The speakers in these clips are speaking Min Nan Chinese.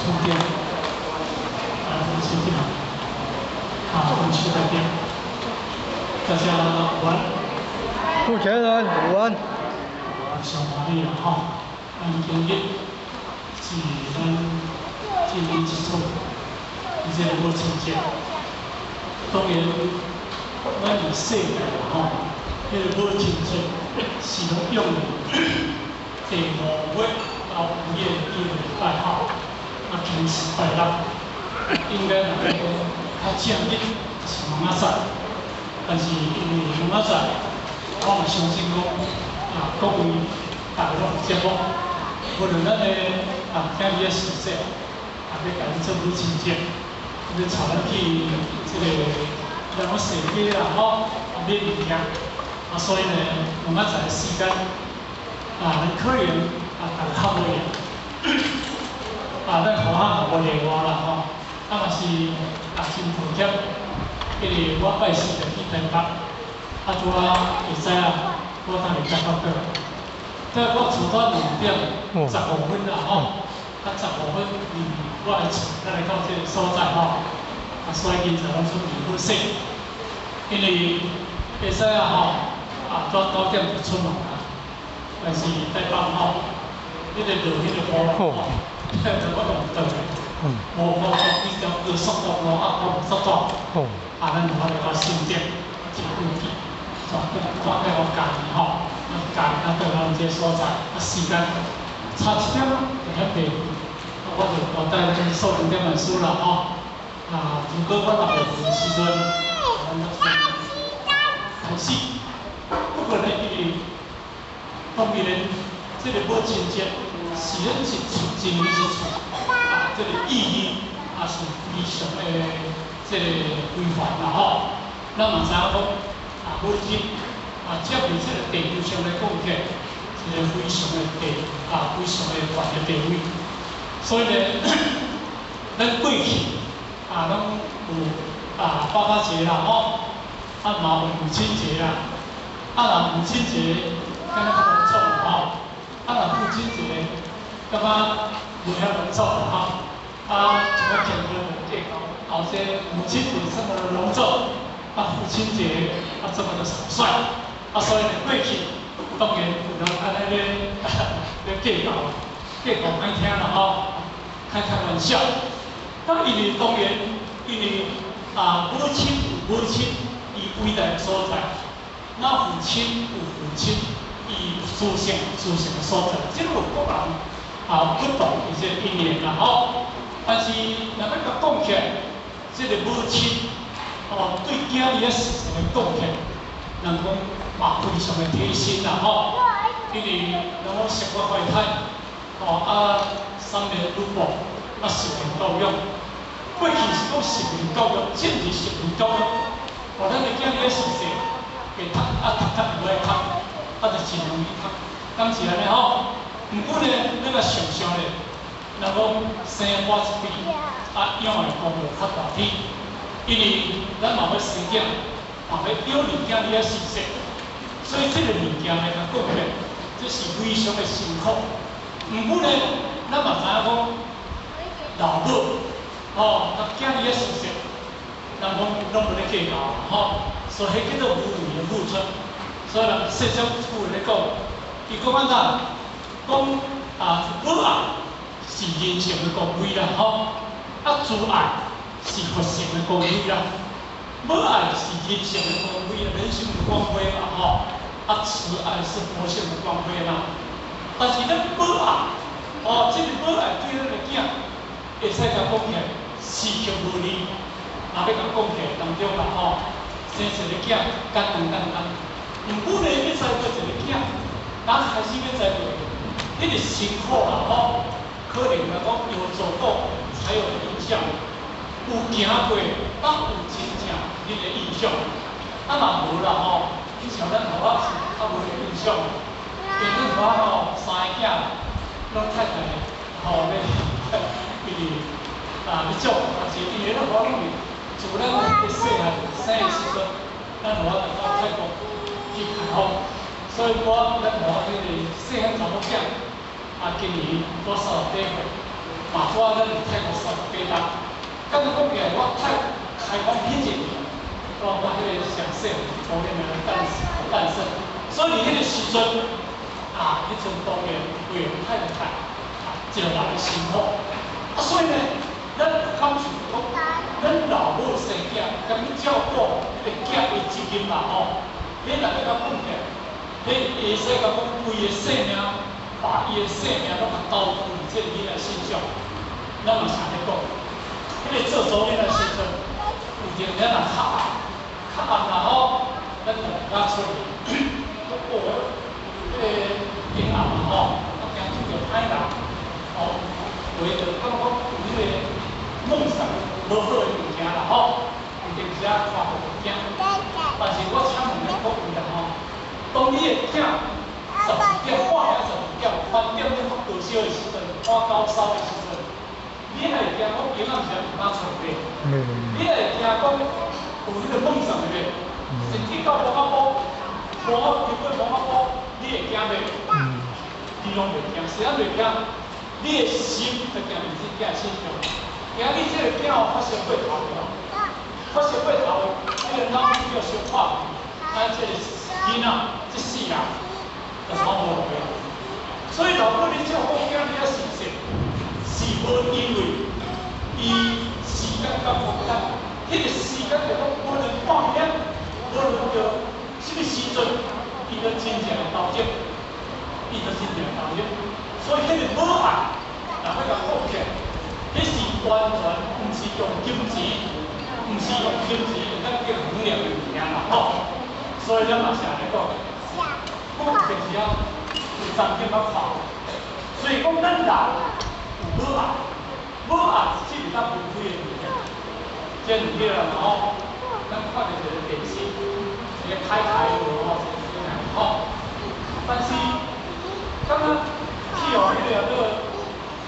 村長，啊，市長，啊，阮區代表，大家午安。主持人午安。我上歡喜啦吼，咱今日是咱今年一出，這個母親節。當然，咱佇世界啦吼，彼個母親節是攏用第五月到5月第一個禮拜吼，啊，今日是拜六，應該若講較正日是明仔載，但是因為明仔載，我嘛相信講啊，各位逐家攏有節目，無論咱的啊囝兒的時節，啊欲共𪜶做母親節，欲帶咱去這個咱講踅街啦吼，啊買物件，啊所以呢，明仔載的時間啊，咱可能啊逐家較無閒，啊咱學校嘛無例外啦吼，啊嘛是啊真抱歉，因為我拜四就去台北，啊拄仔會使啊，我當日台北轉來，這我厝到2點15分啦吼，啊十五分離我的厝，才來到這個所在吼，啊所以今仔攏準備好勢，因為會使啊吼，啊拄9點就出門啊，但是台北吼，彼個落彼個雨吼，就我就轉來，無高速一條高速公路啊，我無速度，啊咱就法來到新店坐飛機，轉轉到我家己吼，啊家己啊轉到這個所在，啊時間差一點就遐地，啊我就交代咱素林點的書啦吼，啊如果我六月份的時陣，咱就開始，不過呢，因為當然這個母親節是咱一出一年一出，啊這個意義也是非常的這個非凡啦吼。咱嘛知影講，啊母親啊，這佇這個地球上來講起來，一個非常的地啊，非常的懸的地位。所以呢，咱過去啊，攏有啊爸爸節啦吼，啊嘛有母親節啦，啊若母親節敢若較隆重吼，啊若父親節感覺無遐隆重吼，啊像我前面計較，後這母親節這麼的隆重，啊父親節啊這麼的草率，啊所以呢過去當然有人按呢咧咧計較，計較歹聽啦吼，開開玩笑。啊因為當然，因為啊母親有母親伊偉大的所在，那父親有父親伊殊勝殊勝的所在，這個有各人啊不同的這個因緣啦吼。但是若欲共講起來，這個母親哦對囝兒的事情的貢獻，人講嘛非常的貼心啦吼。因為人講食我懷胎，哦啊三年乳母，啊10年教育。過去是講十年教育，政治十年教育，哦，咱的囝兒咧實際，會讀啊讀讀無愛讀，啊就真容易讀，敢是按呢吼？毋過呢，咱若想象咧，人講生我一邊，啊養的功勞較大啲，因為咱嘛欲生囝，嘛欲養育囝兒仔實際，所以這個物件來共講起來，這是非常的辛苦。毋過呢，咱嘛知影講老母。哦，佮囝兒仔實際，人講攏無咧計較吼，所以彼叫做無謂的付出。所以人聖經有咧講，伊講按怎？講啊，母愛是人性的光輝啦，吼，啊慈愛是佛性的光輝啦。母愛是人性的光輝，人性的光輝嘛，吼，啊慈愛是佛性的光輝嘛。但是咱母愛，哦，這個母愛對咱的囝，會使共講起來。時刻無離，若欲共講起來當中啦吼，生一个囝簡單簡單，毋過呢，欲栽培一個囝，剛開始欲栽培，彼個辛苦啦吼，可能來講有走過才有印象，有行過，才有真正彼個印象，啊若無啦吼，你像咱予仔是較無彼個印象，因為咱予仔吼三個囝，攏太太吼咧，伊直啊咧照顧，啊是因為咱予仔攏是自咱咧細漢生的時陣，咱予仔就到泰國去開放，所以我咱予仔彼個細漢查某囝，啊今年我30幾歲，嘛拄仔咱泰國30幾冬，敢若講起來，我太開放彼一年，我我彼個上細當然的誕生，所以佇彼個時陣，啊，彼陣當然為太太啊，一個人的辛苦，啊，所以呢，咱感受講，咱老母生囝，共去照顧彼個囝的責任啦吼，你若欲共放起來，你會使共講規個性命，把伊的性命攏共投注佇這個囡仔身上，咱嘛是按呢講，彼個做祖囡仔時陣，有陣咱若較暗，較暗啦吼，咱就毋敢出去，哦，彼個燈暗嘛吼，啊驚拄著歹人，吼，有的就感覺講有彼個夢想無好的物件啦吼，有陣時仔看著會驚。但是我請問恁各位啦吼，當你的囝12點半暝12點，翻點咧發高燒的時陣，發高燒的時陣，你會驚講囡仔毋是毋敢出去？你會驚講有彼個夢想的袂？甚至到無法度，無法根本無法度，你會驚袂？你攏袂驚，啥袂驚？你的心就驚佇這囝身上，驚你這個囝發燒過頭了，發燒過頭，彼個腦叫燒破去，啊，這個囡仔這世人就是講無路用。所以老母你照顧囝，你愛是是是無因為伊時間較負擔，彼個時間就講無論半暝，無論著啥物時陣，伊都真正會投入，伊都真正會投入。所以彼個母愛，若欲共講起來，彼是完全毋是用金錢，毋是用金錢會當叫衡量的物件啦吼。所以咱嘛是按呢講，講就是啊，有曾經捌看過。所以講咱人有母愛，母愛是會當分開的物件。這兩日啦吼，咱看著一個電視，一個開開無吼，一個吼，但是感覺去予彼個叫做，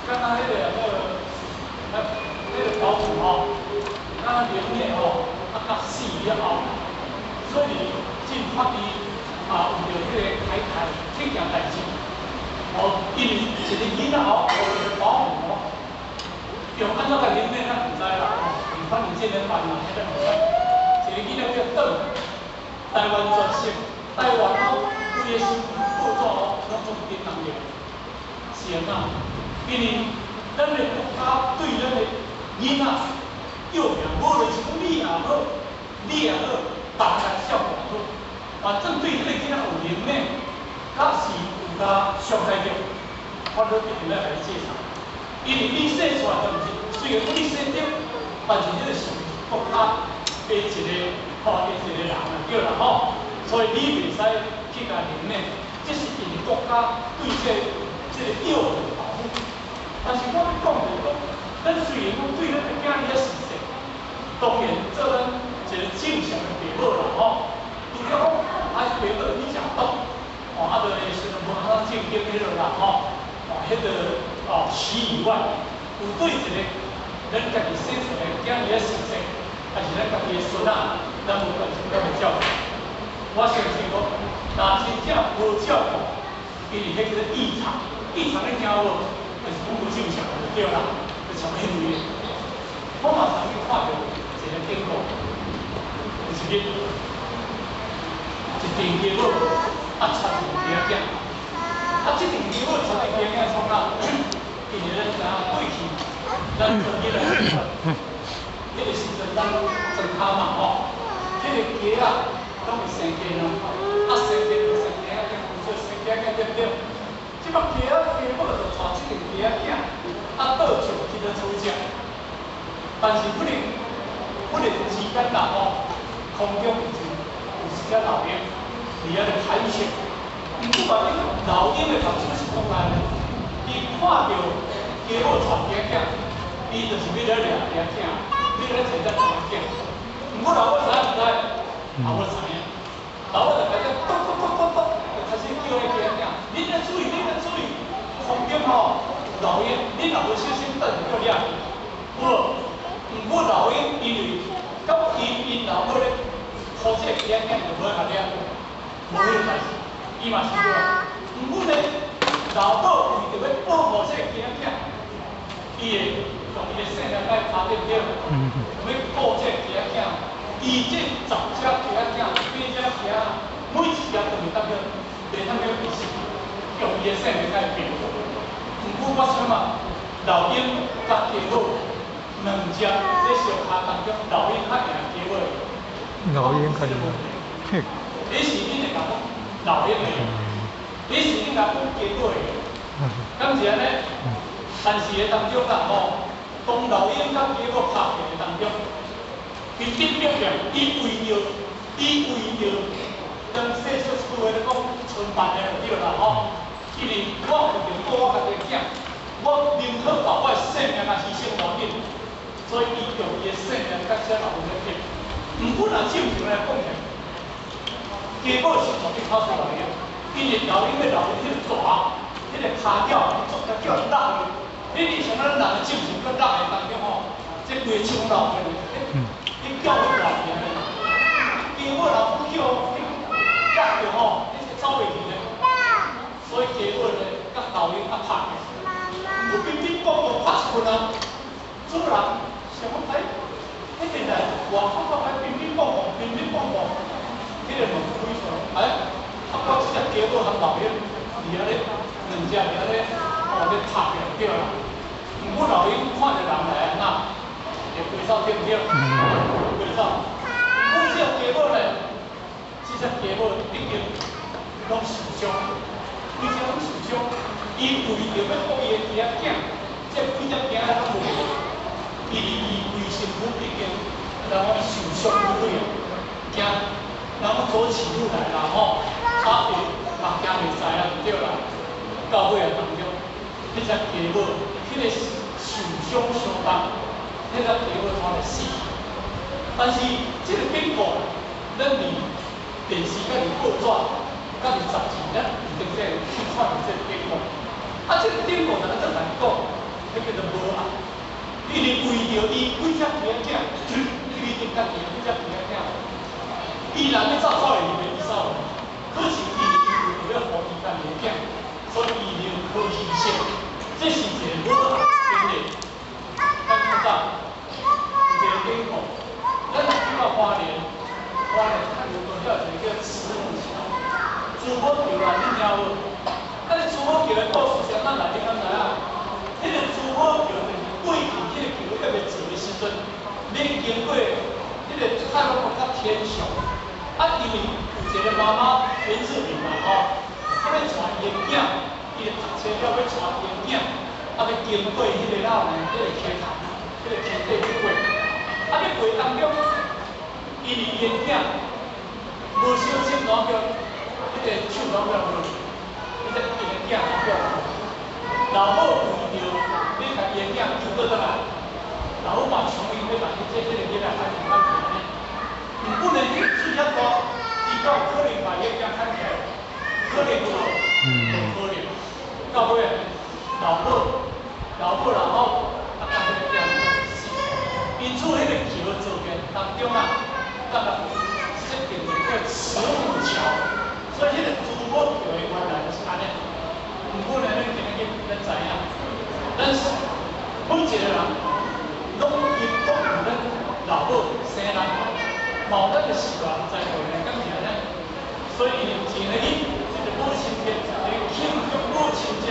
敢若彼個叫做，彼個保姆吼，敢若靈的吼，啊，甲死了後，所以進法院啊，為著彼個開開這件代誌，哦，因為一個囡仔吼，有一個保姆吼，用按怎共靈的咱毋知啦，吼，反正這個辦啦，彼個毋知。一個囡仔叫轉台灣全省，台灣吼，規個新聞報紙吼，攏總叮當著，是按怎？因為咱的國家對咱的囡仔幼苗，無論是講你也好，你也好，別人照顧也好，反正對這個囡仔有能力，抑是有共傷害著，法律一定愛共你制裁。因為你生出來就毋是，雖然講你生著，但是這個是國家的一個吼，的一個人啊，對啦吼，所以你袂使去共凌虐，這是因為國家對這個幼兒的保護。但是我欲講就是講，咱雖然講對咱的囝兒較熟悉，當然做咱一個正常的爸母啦吼，除了講啊爸母你誠毒，哦啊，就會時陣無通正經彼落啦吼，哦，彼個哦死以外，有對一個咱家己生出來的囝兒較熟悉，還是咱家己的孫仔，咱無關心咱會照顧。我相信講，若真正無照顧，因為彼叫做異常，異常你聽無？就是講無正常就對啦，就像彼類的。我嘛曾經看著一個警告，有一日，一陣雞母啊，帶一個雞仔囝，啊，這陣雞母帶一個雞仔囝創啥？因為咱知影過去，咱做囡仔時陣，彼個時陣咱攏莊跤嘛吼，彼個雞仔攏會生雞卵，啊生雞就生雞仔囝，有做生雞仔囝對毋對？這擺雞仔雞母就帶這陣雞仔囝，啊倒上去咧厝食，但是忽然忽然之間啦吼，空中有一隻老鷹佇遐咧盤旋，毋過嘛，老鷹的目睭是講來的，伊看著雞母帶雞仔囝，伊就是欲來掠雞仔囝，欲來揣這雞仔囝。毋過老母知毋知？老母知影，老母就開始咚咚咚咚咚，就開始叫彼雞仔囝，恁愛注意，恁愛注意，空中吼有老鷹，恁若無小心等下叫掠去。有無？毋過老鷹因為甲伊𪜶老母咧抱這個雞仔囝就無共掠，無彼個代誌，伊嘛是對。毋過呢，老母為著欲保護這個雞仔囝，伊會用伊的性命來拍對不對？欲顧這个雞仔囝，伊這十隻雞仔囝、八隻雞仔，每一隻都袂當叫，袂當叫伊是用伊的性命來拼。毋過我想嘛，老鷹佮雞母兩隻咧相跤當中，老鷹較贏雞母。老鷹較贏。你是應該講老鷹會贏，你是應該講雞母會贏，敢是按呢？但是的當中啦吼，當老鷹佮雞母拍起的當中，伊頂表現，伊為著，咱細小一句話咧講，剩飯的就對啦吼。因為我為著顧我家己的囝，我寧可把我的性命來犧牲無要緊，所以伊用伊的性命佮這老鷹咧拼。毋過若正常來講呢，雞母是絕對跑輸老鷹，因為老鷹的老鷹彼个爪，彼个跤爪做甲叫人落去。你像咱人的精神佮落的當中吼，這規個手落去，你叫去偌去呢？雞母老母叫你落著吼，你是走袂去的。所以雞母呢，佮老鷹啊拍起，有乒乒乓乓拍一棍啊，主人想講哎，彼個人外口講哎乒乒乓乓，乒乒乓乓，彼個門開出來，哎，啊，我這隻雞母和老鷹佇遐咧，兩隻佇遐咧，哦咧拍起來對啦。毋過老鷹看著人來啊，會飛走對毋對？飛走。毋過這隻雞母呢，這隻雞母已經攏受傷，規隻攏受傷。伊為著欲顧伊的雞仔囝，這幾隻囝仔攏無，伊伊規身軀已經人講受傷不對啊，驚人講走起路來啦吼，啊會嘛驚袂使啊，對啦。到尾啊當中，彼隻雞母，彼个受傷傷重，彼隻雞母怎來死？但是這個典故，咱佇電視佮佇報紙、佮佇雜誌，咱有當這個去看著這個典故。啊，這個典故若咱來講，彼叫做母愛。伊是為著伊幾隻雞仔囝，伊一定家己幾隻雞仔囝。伊若欲走走會入去，伊走。可是伊為著欲予伊家己的囝，所以伊寧可犧牲。這是一個母愛真的。咱較早有一個典故，咱若去到花蓮，花蓮較有多了一個叫慈母橋，慈母橋啊，你聽無？啊，你慈母橋的故事啥咱來，你敢知影？彼個慈母橋就是過去彼個橋還袂做的時陣，你經過彼個太魯閣較天祥，啊，因為有一個媽媽原住民嘛吼，啊欲帶伊的囝，伊讀冊了欲帶伊的囝，啊欲經過彼個哪呢？彼個溪潭，彼個溪底去過，啊欲過當中，因為伊的囝無小心攞叫彼個手攞叫落，彼個伊的囝攞叫落，老母為著欲共伊的囝救倒轉來，老母嘛聰明，欲共彼這個囡仔牽起來呢。毋過呢，彼個水遐大，伊敢有可能共伊的囝牽起來？可能無？無可能。到尾，老母、老母、老母啊，共彼個囝死。因此，彼個橋做嘅當中啊，甲人設定一個叫慈母橋，所以彼個慈母橋的原來就是按呢。毋過呢，咱今日咱知影，咱每一個人攏因攏有咱老母生咱，嘛有咱的時代在過來，敢是按呢？所以前日這個母親節，來慶祝母親節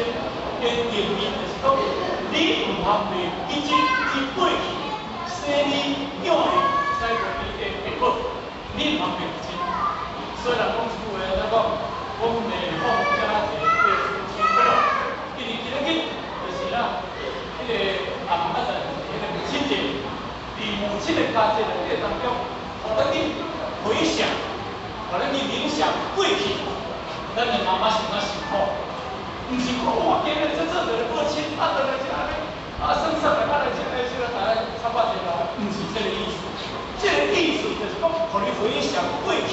的定義就是講，你毋通袂記得你過去生你養你栽培你的父母，你毋通袂記得。所以人講一句話，咱講講每逢佳節倍思親，對無？因為今日就是啦，彼個啊，啊就彼個母親節，佇母親的佳節內底當中，予咱去回想，予咱去冥想過去，咱的媽媽是怎辛苦，毋是講我今日這做一個母親，啊，轉來這按呢，啊，算算來，啊來這來這來，大家差不多啦，毋是這個意思。這個意思就是講，予你回想過去，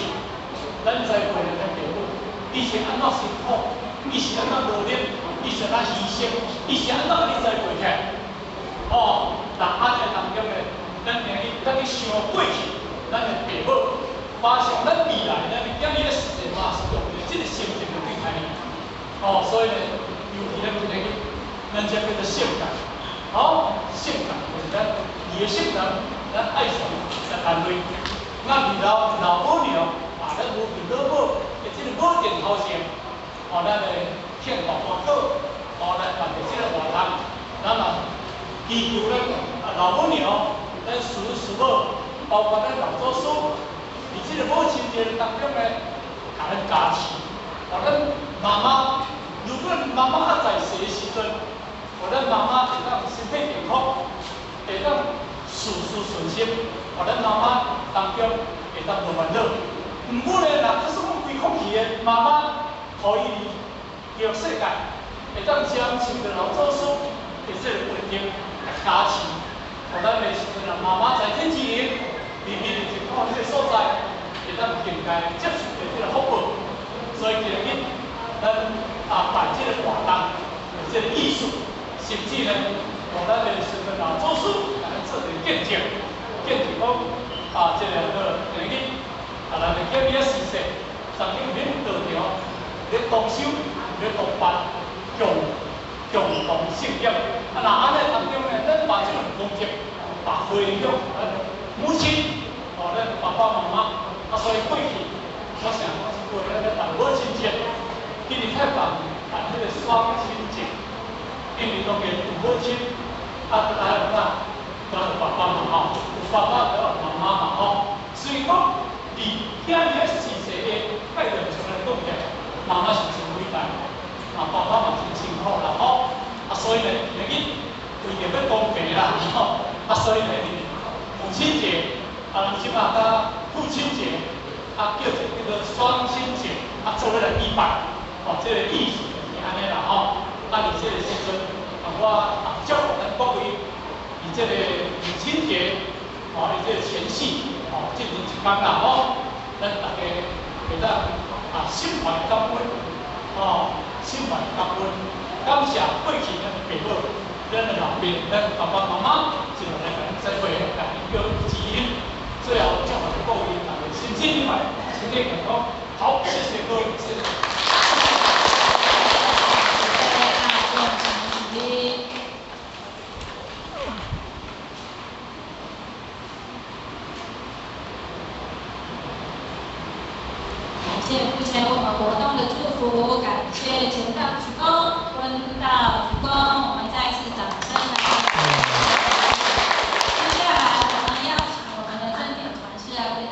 咱栽培的咱父母，伊是按怎辛苦，伊是按怎努力，伊是按怎犧牲，伊是按怎予你栽培起來。哦，那按呢當中呢，咱今日咱去想過去，咱的父母，馬上咱未來，咱的囝兒的時陣嘛是用這個心情來對待你。哦，所以呢，尤其咱今日，咱這叫做聖誕。好，聖人就是咱二个聖人，咱愛神來單位。咱二老老母娘啊，咱無父老母的這個母定頭前，哦，咱來獻大花果，哦，來辦這個活動，咱嘛祈求咱啊老母娘，咱師師母，包括咱老祖師，佇這個母親節當中呢，共咱加持，予咱媽媽，如果媽媽還在世的時陣，予咱媽媽會當身體健康，會當事事順心，予咱媽媽當中會當無煩惱。毋過呢，若假使講規空氣的媽媽，予伊佇世界，會當將受著老祖師的這個恩德來加持，予咱的時陣啊，媽媽在天之靈，明明佇一個這個所在，會當更加接受著這個福報。所以今日咱啊辦這個活動，這個意思，甚至呢，予咱的時陣老祖師來做一個見證，見證講啊，這個今日啊，咱的見面時勢，曾經恁道場咧同修咧同辦共共同盛宴。啊，若按呢當中呢，咱把這個功德，把回向咱母親，哦，咱爸爸媽媽，啊，所以過去我想講是過咱咧辦母親節，今年太辦辦彼個雙親節，因為當然有母親，啊，還有哪，還有爸爸嘛吼，有爸爸就有媽媽嘛吼，所以講佇遐爾時勢的概念上來講起來，媽媽是真偉大，啊，爸爸嘛真辛苦啦吼，啊，所以呢，今日為著欲公平啦吼，啊，所以呢，母親節，啊，咱這馬佮父親節，啊，叫做叫做雙親節，啊，做伙來舉辦，哦，這個意思就是按呢啦吼。啊，佇這個時陣，啊，我啊祝福咱各位，佇這個母親節，哦，佇這個前夕，哦，進行一工啦吼，咱大家會當啊心懷感恩，哦，心懷感恩，感謝過去咱的父母，咱的老爸，咱爸爸媽媽，一路來共咱栽培，共咱叫指引，最後祝福各位大家身心愉快，身體健康。好，謝謝各位，謝謝。謝謝阿公陳主任。感謝目前我們活動的祝福，感謝前道主公、溫道主公，我們再次掌聲。